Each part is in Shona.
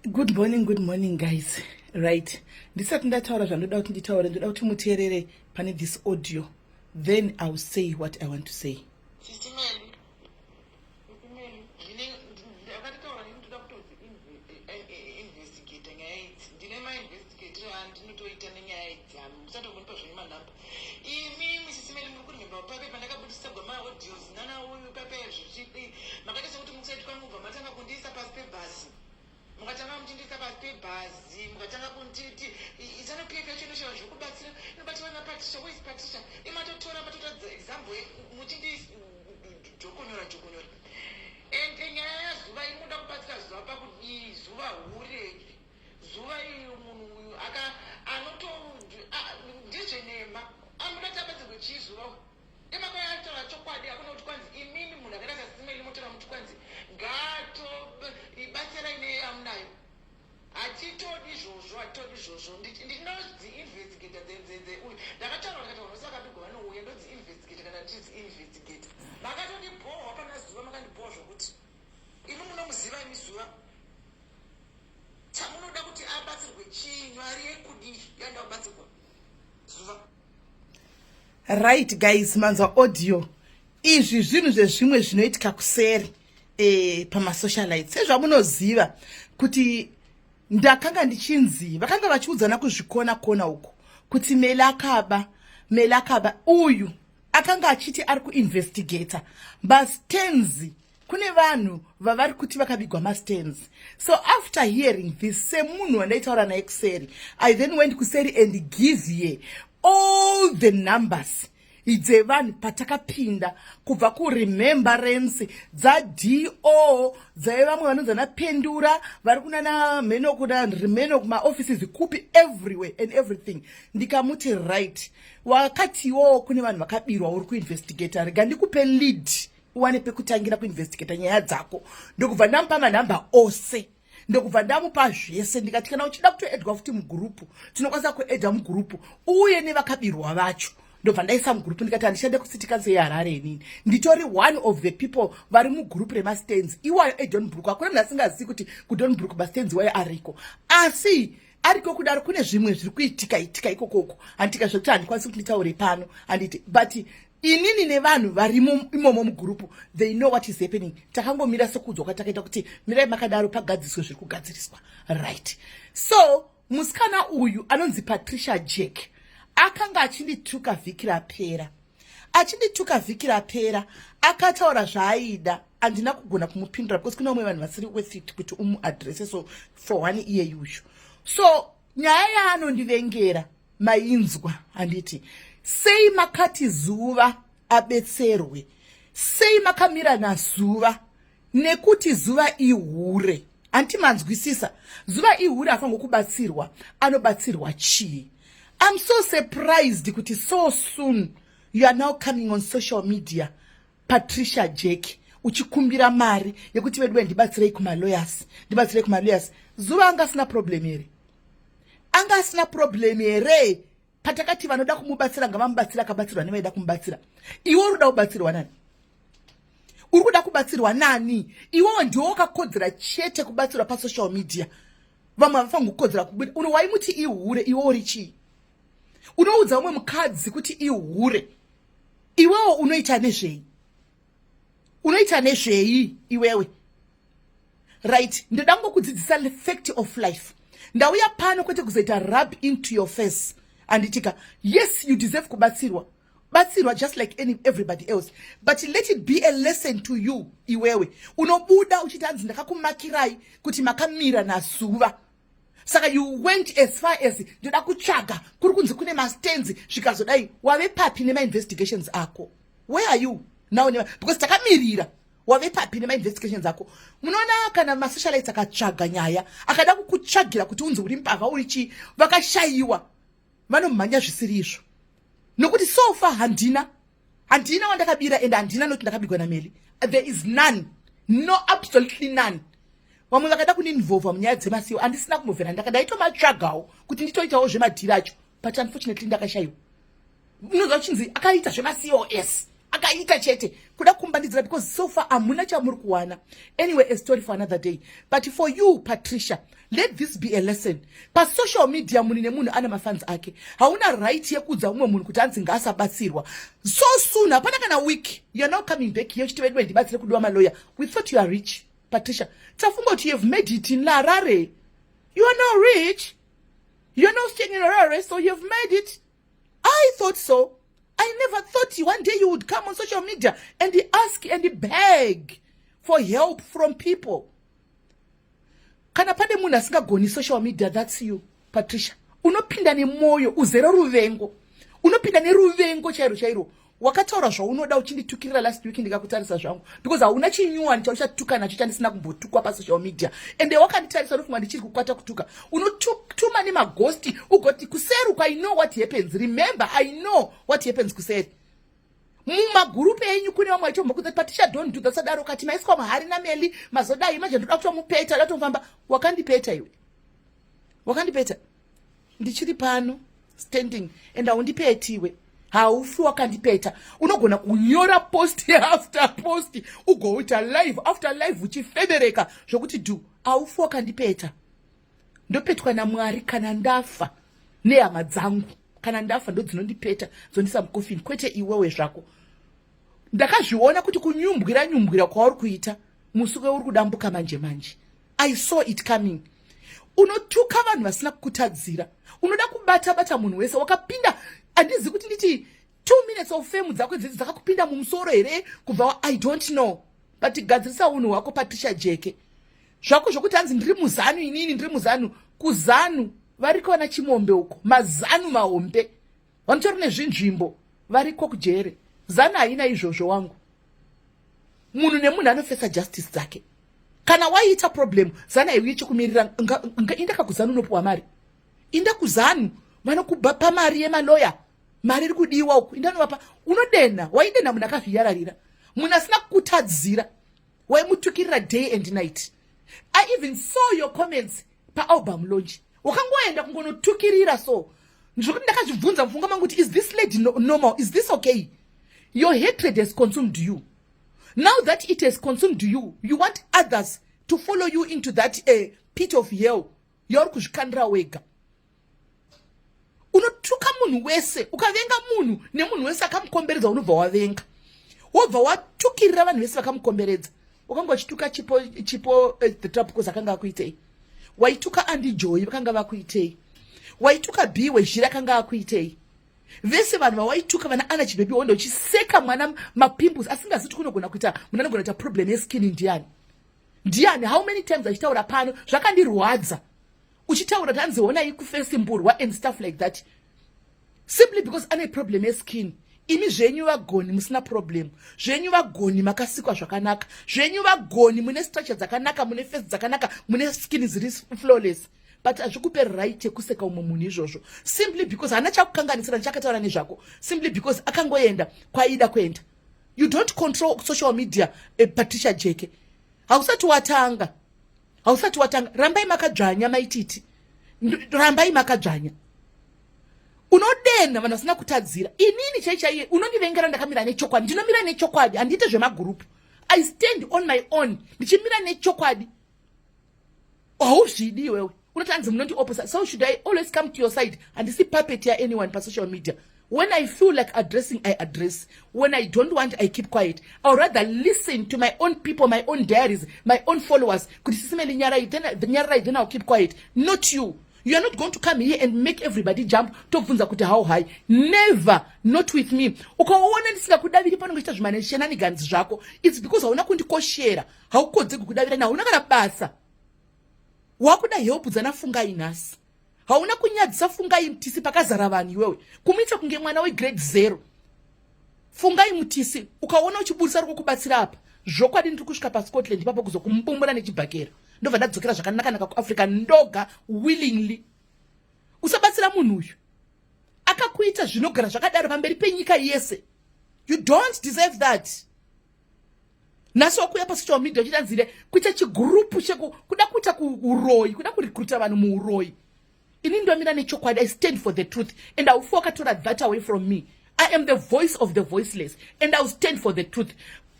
Good morning, good morning guys. Right, ndisati ndataura zvandoda kuti nditaure, ndoda kuti muteerere pane this audio, then I will say what I want to say. Sisi Meli, Sisi Meli, ndine ndakatotaura nini, ndoda kutodzi investigate nyaya idzi. Ndine mainvestigator andinotoita nenyaya idzi. Musatombonipa zvenyu manhamba. Imi Sisi Meli, muri kurememba pape pandakabudisa gwamaaudios nana uyu pape zvichidi makaita sekuti mukusaiti kwangu, bva matanga kundiisa pasi pebhazi, mukatanga muchindiisa pasi pebhazi, mukatanga kunditi ZANU PF yacho inoshava zvokubatsira, inobatsira naPatricia. Where is Patricia? Imatotora matotora example muchindijokonyora jokonyora. Ende nyaya yaZuva, inoda kubatsira Zuva pakudii? Zuva hure, Zuva iyo munhu uyu aka anoto ndezvenema. Anoda kuti abatsirwe chii Zuva? Imakayataura chokwadi, hakuna kuti kwanzi imimi munhu akaita saSisi Meli motora muti kwanzi gato ibatsirai neyamunayo. Hatitodi izvozvo, hatitodi izvozvo. Ndinodziinvestigata uyu ndakataura, ndikati vanhu vose vakabigwa vanouya, ndodziinvestigata. Kana ndichidziinvestigata, makatondibhohwa pana Zuva, makandibhohwa zvokuti imi munomuziva imi Zuva. Chamunoda kuti abatsirwe chii? Mari yekudii yanoda kubatsirwa Zuva? Right guys, manzwa audio. Izvi zvinhu zvezvimwe zvinoitika kuseri pamasocialite. Sezvamunoziva kuti ndakanga ndichinzi vakanga vachiudzana kuzvikona kona uko kuti Meli akaba, Meli akaba. Uyu akanga achiti ari kuinvestigata mastands, kune vanhu vavari kuti vakabigwa mastands. So after hearing this, semunhu wandaitaura naye kuseri, I then went kuseri and give ye all the numbers dzevanhu patakapinda kubva kuremembrance dzado dzaive vamwe vanonzi vanapendura vari kunana mheno, kuna rimeno, kumaoffices kupi, everywhere and everything. Ndikamuti, "Right, wakatiwo kune vanhu vakabirwa, uri kuinvestigata, rega ndikupe lead uwane pekutangira kuinvestigata nyaya dzako." Ndokubva ndamupa manhamba ose, ndokubva ndamupa zvese. Ndikati, "Kana uchida kutoedwa futi mugurupu, tinokwanisa kuedha mugurupu uye nevakabirwa vacho." Ndobva ndaisa mugurupu. Ndikati, "Handishande kucity council yeHarare inini, nditori one of the people vari mugurupu remastands iwayo eDonnybrook." Hakuna munhu asingazivi kuti kuDonnybrook mastands iwayo ariko, asi ariko kudaro kune zvimwe zviri kuitika itika ikokoko, handitika, zvekuti handikwanisi kuti nditaure pano, handiti? But inini nevanhu varimo imomo mugurupu, they know what is happening. Takangomira sekuudzwa kwatakaita kuti mirai makadaro pagadziswe zviri kugadziriswa. Right, so musikana uyu anonzi Patricia Jack akanga achindituka vhiki rapera, achindituka vhiki rapera. Akataura zvaaida, handina kugona kumupindura because kune vamwe vanhu vasiri worth it kuti umuadrese. So for one iye yuyu, so nyaya yaanondivengera mainzwa, handiti? Sei makati Zuva abetserwe? Sei makamira naZuva? Nekuti Zuva ihure, handiti? Manzwisisa? Zuva ihure, afanirwa kubatsirwa. Anobatsirwa chii? I'm so surprised kuti so soon you are now coming on social media, Patricia Jack, uchikumbira mari yekuti, "Vedu, ndibatsirei kumalawyers, ndibatsirei kumalawyers." Zuva anga asina problem here? Anga asina problem here? Patakati vanoda kumubatsira ngavamubatsira, akabatsirwa nevaida kumubatsira. Iwe uri kuda kubatsirwa nani? Uri kuda kubatsirwa nani? Iwewo ndiwo wakakodzera chete kubatsirwa pasocial media. Vamwe havafaniri kukodzera kubuda. Uno waimuti ihure, iwe uri chii? Unoudza umwe mukadzi kuti ihure, iwewo unoita nezvei? Unoita nezvei iwewe? Right, ndoda ngokudzidzisa fact of life. Ndauya pano kwete kuzoita rub into your face, handitika? Yes, you deserve kubatsirwa, batsirwa just like everybody else, but let it be a lesson to you. Iwewe unobuda uchiti hanzi ndakakumakirai kuti makamira naZuva, saka you went as far as ndoda kutsvaga kuri kunzi kune mastands zvikazodai. Wave papi nemainvestigations ako? Where are you now? Because takamirira, wave papi nemainvestigations ako? Munoona kana masocialites akatsvaga nyaya, akada kukutsvagira kuti unzi uri mbavha, uri chii, vakashayiwa, vanomhanya zvisiri izvo. Nokuti so far handina wandakabira, and handina noti ndakabigwa naMeli. There is none, no, absolutely none. Vamwe vakada kundinvolva munyaya dzemasiwo, handisina kumbobvera ndaka ndaitomatsvagawo kuti nditoitawo zvemadhiri acho, but unfortunately ndakashayiwa. Unonzwa chinzi akaita zvemacos. chaakaita chete kuda kumbandidzira, because so far hamuna chamuri kuwana. Anyway, a story for another day. But for you, Patricia, let this be a lesson. Pasocial media, munhu nemunhu ane mafans ake. Hauna right yekuudza umwe munhu kuti anzi ngaasabatsirwa. So soon, hapana kana week, you are now coming back here uchiti, "Veduwe, ndibatsire kudiwa maloya." We thought you are rich, Patricia. Tafunga kuti you have made it in Harare. You are now rich. You are now staying in Harare, so you have made it. I thought so. I never thought one day you would come on social media and ask and beg for help from people. Kana pane munhu asingagoni social media, that's you, Patricia. Unopinda nemwoyo uzere ruvengo, unopinda neruvengo chairo chairo. Wakataura zvaunoda uchinditukirira last week, ndikakutarisa zvangu, because hauna chinyuwani chauchatuka nacho chandisina kumbotukwa pasocial media. Ende wakanditarisa, unofunga ndichiri kukwata kutuka. Unotuma nemaghost ugoti kuseru. I know what happens. Remember, I know what happens kuseri. Mumagurupu enyu kune vamwe vachitombokuti, "Patricia, don't do that." Sadaro kati maiswa muhari nameli mazodai manje ndoda kutomupeta, da kutomufamba. Wakandipeta iwe, wakandipeta. Ndichiri pano standing and haundipetiwe, haufi wakandipeta. Unogona kunyora post after post, ugoita live after live uchifemereka zvokuti dhu, haufi wakandipeta. Ndopetwa naMwari kana ndafa, nehama dzangu. Kana ndafa, ndo dzinondipeta, dzondisa mukofini, kwete iwewe zvako. Ndakazviona kuti kunyumbwira nyumbwira kwauri kuita, musuke uri kudambuka manje manje. I saw it coming. Unotuka vanhu vasina kukutadzira, unoda kubata bata munhu wese wakapinda. Handizi kuti nditi 2 minutes of fame dzako idzidzi dzakakupinda mumusoro here kubva, I don't know, but gadzirisa unhu hwako, Patricia Jeke. Zvako zvokuti hanzi ndiri muZANU, inini ndiri muZANU. KuZANU variko vana Chimombe uko, maZANU mahombe vanotori nezvinzvimbo, variko kujere. ZANU haina izvozvo wangu. Munhu nemunhu anofesa justice dzake. Kana waita problem, ZANU haiuyi chikumirira. Inda kakuZANU unopiwa mari. Inda kuZANU, vanokupa mari yemaloya. Mari iri kudiwa uku, indanovapa. Unodena, waidena munhu akazviyararira, munhu asina kukutadzira, waimutukirira day and night. I even saw your comments paalbum launch. Wakangoenda kungonotukirira. So zvokuti ndakazvibvunza mupfungwa mangu kuti, is this lady normal? Is this okay? Your hatred has consumed you. Now that it has consumed you, you want others to follow you into that pit of hell yauri kuzvikandira wega. Unotuka munhu wese, ukavenga munhu nemunhu wese akamukomberedza, unobva wavenga, wobva watukirira vanhu vese vakamukomberedza. Wakanga uchituka Chipo, Chipo the Trapcos, akanga akuitei? Waituka Andijoyi, vakanga vakuitei? Waituka B Wezhira, akanga akuitei? Vese vanhu vawaituka, vana ana Chibebi Wonde, uchiseka mwana mapimples asingazi kuti kunogona kuita munhu anogona kuita problem yeskin. Ndiani, ndiani? How many times achitaura pano, zvakandirwadza uchitaura kuti anzi kuface mburwa and stuff like that, simply because ane problem yeskin. Imi zvenyu vagoni musina problem, zvenyu vagoni makasikwa zvakanaka, zvenyu vagoni mune structure dzakanaka, mune face dzakanaka, mune skin dziri flawless, but hazvikupe right yekuseka umwe munhu izvozvo simply because haana chakukanganisira ndichakataura nezvako, simply because akangoenda kwaida kuenda. You don't control social media, Patricia Jeke. Hausati watanga, hausati watanga. Rambai makadzvanya, Maititi, rambai makadzvanya. Unodena vanhu vasina kutadzira. Inini chai chaiye unondivengera, ndakamira nechokwadi. Ndinomira nechokwadi, handiite zvemagurupu. I stand on my own ndichimira nechokwadi. Hauzvidi iwewe, unoti anzi munondioposa. So should I always come to your side? Handisi puppet yaanyone pasocial media. When I feel like addressing, I address. When I don't want, I keep quiet. I would rather listen to my own people, my own diaries, my own followers kuti, "Sis Melly, nyarai," then nyarai, then I'll keep quiet. Not you. You are not going to come here and make everybody jump tobvunza kuti how high. Never. Not with me. Ukaona ndisingakudaviri panonge chiita zvimaneshenanigans zvako, it's because hauna kundikoshera, haukodzegi kukudavira, hauna kana basa. Wakuda help dzanaFungai nhasi. Hauna kunyadzisa Fungai Mutisi pakazara vanhu iwewe, kumuita kunge mwana wegrade 0. Fungai Mutisi, ukaona uchiburisa riko kubatsira apa, zvokwadi ndiri kusvika paScotland ipapo kuzokumubumbura nechibhakera, ndobva ndadzokera zvakanaka-naka kuAfrica ndoga willingly. Usabatsira munhu uyu akakuita zvinogara zvakadaro pamberi penyika yese. You don't deserve that. Nhasi wakuuya pasocial media uchitanzire kuita chigurupu chekuda kuita kuuroyi, kuda kurekruta vanhu muuroyi. Ini ndomira nechokwadi. I stand for the truth and haufi wakatora that away from me. I am the voice of the voiceless and I will stand for the truth.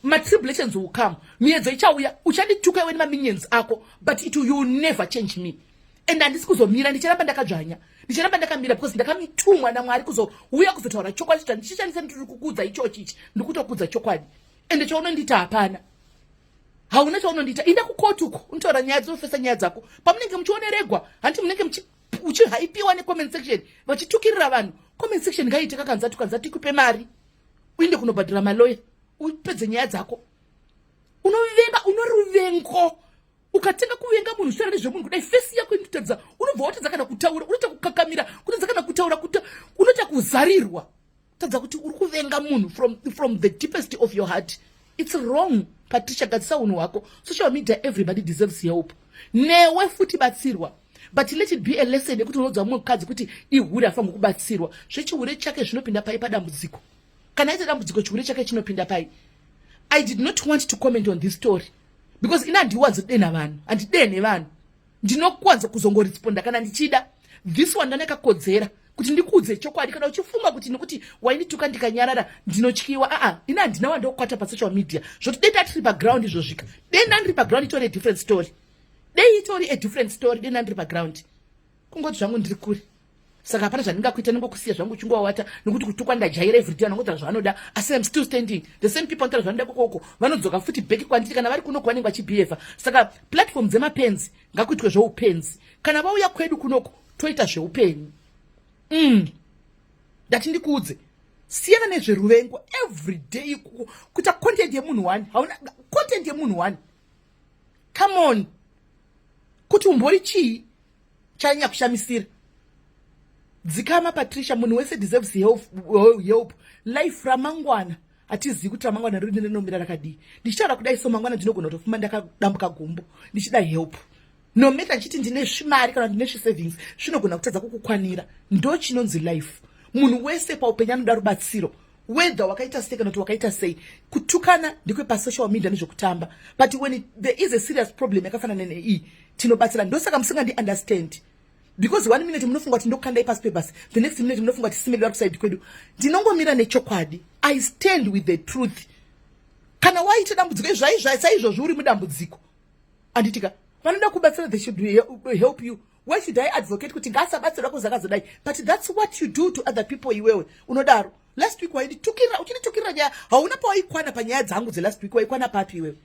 Matribulations will come, miedzo ichauya, uchandituka iwe nemaminions ako, but you will never change me. And handisi kuzomira, ndicharamba ndakadzvanya, ndicharamba ndakamira, because ndakatumwa naMwari kuzouya kuzotaura chokwadi. Kuti ndichishandisa, ndiri kukudza ichochi ichi, ndikutokudza chokwadi. Ende chaunondiita hapana, hauna chaunondiita. Inda kukoti uko, unotaura nyaya dzinofesa nyaya dzako pamunenge muchioneregwa. Handiti munenge uchihaipiwa necomment section vachitukirira vanhu? Comment section ngaiite kakanzatu kanzatu, ikupe mari uinde kunobhadhira maloya, upedze nyaya dzako. Unovenga, uno ruvengo. Ukatenga kuvenga munhu, zvitaura nezvemunhu kudai, face yako inotadza, unobva watadza kana kutaura, unoita kukakamira, kutadza kana kutaura, unoita kuzarirwa, tadza kuti uri kuvenga munhu from the deepest of your heart. It's wrong, Patricia. Gadzisa unhu hwako. Social media, everybody deserves help. Newe futi batsirwa, but let it be a lesson yekuti unoudza mumwe mukadzi kuti ihure, afanirwa kubatsirwa. Zvechihure chake zvinopinda pai padambudziko? Kana aita dambudziko, chihure chake chinopinda pai? I did not want to comment on this story because ina handiwanzodenha vanhu, handidenhe vanhu, ndinokwanza kuzongoresponda kana ndichida. This one ndanakakodzera kuti ndikuudze chokwadi. Kana uchifunga kuti nekuti waindituka ndikanyarara ndinotyiwa, aa, ina handina wandokwata pasocial media. Zvoti dei tatiri paground izvozvika, dei ndandiri paground, itori a different story. Dei itori a different story, dei ndandiri paground. Kungoti zvangu ndiri kure, saka hapana zvandingakuita, ningokusiya zvangu uchingowata, nokuti kutukwa ndajaira everyday. Vanongotaura zvavanoda, asi I'm still standing. The same people vanotaura zvavanoda kokoko vanodzoka futi back kwandiri. Kana vari kunoko vanenge vachibehava. Saka platform dzemapenzi ngakuitwe zveupenzi. Kana vauya kwedu kunoko, toita zveupenyu. Ndati ndikuudze, siyana nezveruvengo. Every day kuita content yemunhu one, hauna content yemunhu one. Come on, kuti umbori chii chanyanya kushamisira? Dzikama, Patricia. Munhu wese deserves help. Life, ramangwana hatizivi kuti ramangwana riri rinomira rakadii. Ndichitaura kudai so, mangwana ndinogona kutofuma ndakadambuka gumbo ndichida help. No matter ndichiti ndine svimari kana ndine svisavings, zvinogona kutadza kukukwanira. Ndo chinonzi life. Munhu wese paupenyu anoda rubatsiro, whether wakaita sei kana kuti wakaita sei. Kutukana ndekwepasocial media nezvekutamba, but when there is a serious problem yakafanana nei, tinobatsira. Ndosaka musingandi understand, because one minute munofunga kuti ndokandai pasi pebhasi, the next minute munofunga kuti simeli vari kuside kwedu. Ndinongomira nechokwadi. I stand with the truth. Kana waita dambudziko zvaizvai saizvozvo, uri mudambudziko, handitika? Vanoda kubatsira, they should help you. Why should I advocate kuti ngaasabatsirwa kuzakazodai? But that's what you do to other people. Iwewe unodaro. Last week wainditukirira, uchinditukirira nyaya, hauna pawaikwana panyaya dzangu dzelast week. Waikwana papi iwewe?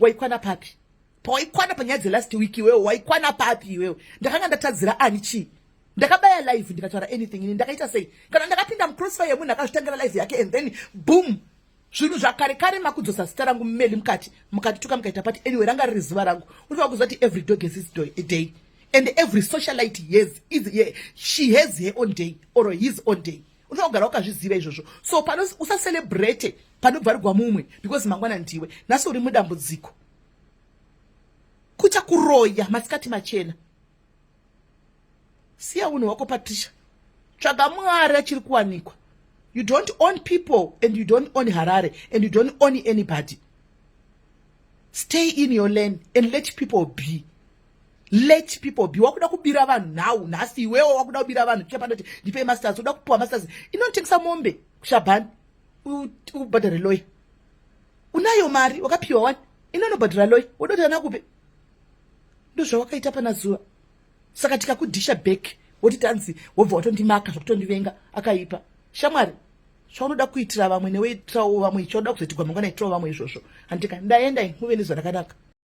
Waikwana papi pawaikwana panyaya dzelast week iwewe? Waikwana papi iwewe? Ndakanga ndatadzira ani chii? Ndakabaya live ndikataura anything ini? Ndakaita sei? Kana ndakapinda mucrossfire yemunhu akazvitangira live yake, and then boom, zvinhu zvakare kare makudzosa zita rangu mumeli mukati, mukatituka, mukaita pati. Anyway, ranga riri zuva rangu. Unofanira kuziva kuti every dog has its day and every socialite has is, yeah, she has her own day or his own day. Unofanira kugara wakazviziva izvozvo. So pano usacelebrate panobvarirwa mumwe, because mangwana ndiwe. Nhasi uri mudambudziko, kuita kuroya masikati machena. Siya unhu hwako, Patricia. Tsvaga Mwari achiri kuwanikwa. You don't own people and you don't own Harare and you don't own anybody. Stay in your lane and let people be. Let people be. Wakuda kubira vanhu nhau nhasi. Iwewo wakuda kubira vanhu. Chichapandoti ndipei masters, uda kupiwa masters. Inonotengesa mombe kushabhani, ubhadhare lawyer. Unayo mari, wakapiwa wani, inonobhadhara lawyer. Woda kuti ana kupe? Ndozvawakaita pana zuva. Saka tikakudhisha back, woti tanzi wobva watondimaka zvokutondivenga. Akaipa shamwari. Chaunoda kuitira vamwe, neweitirawo vamwe. Chaunoda kuzoitigwa mangwana, itirawo vamwe izvozvo. Handika ndaenda, muve nezuva rakanaka.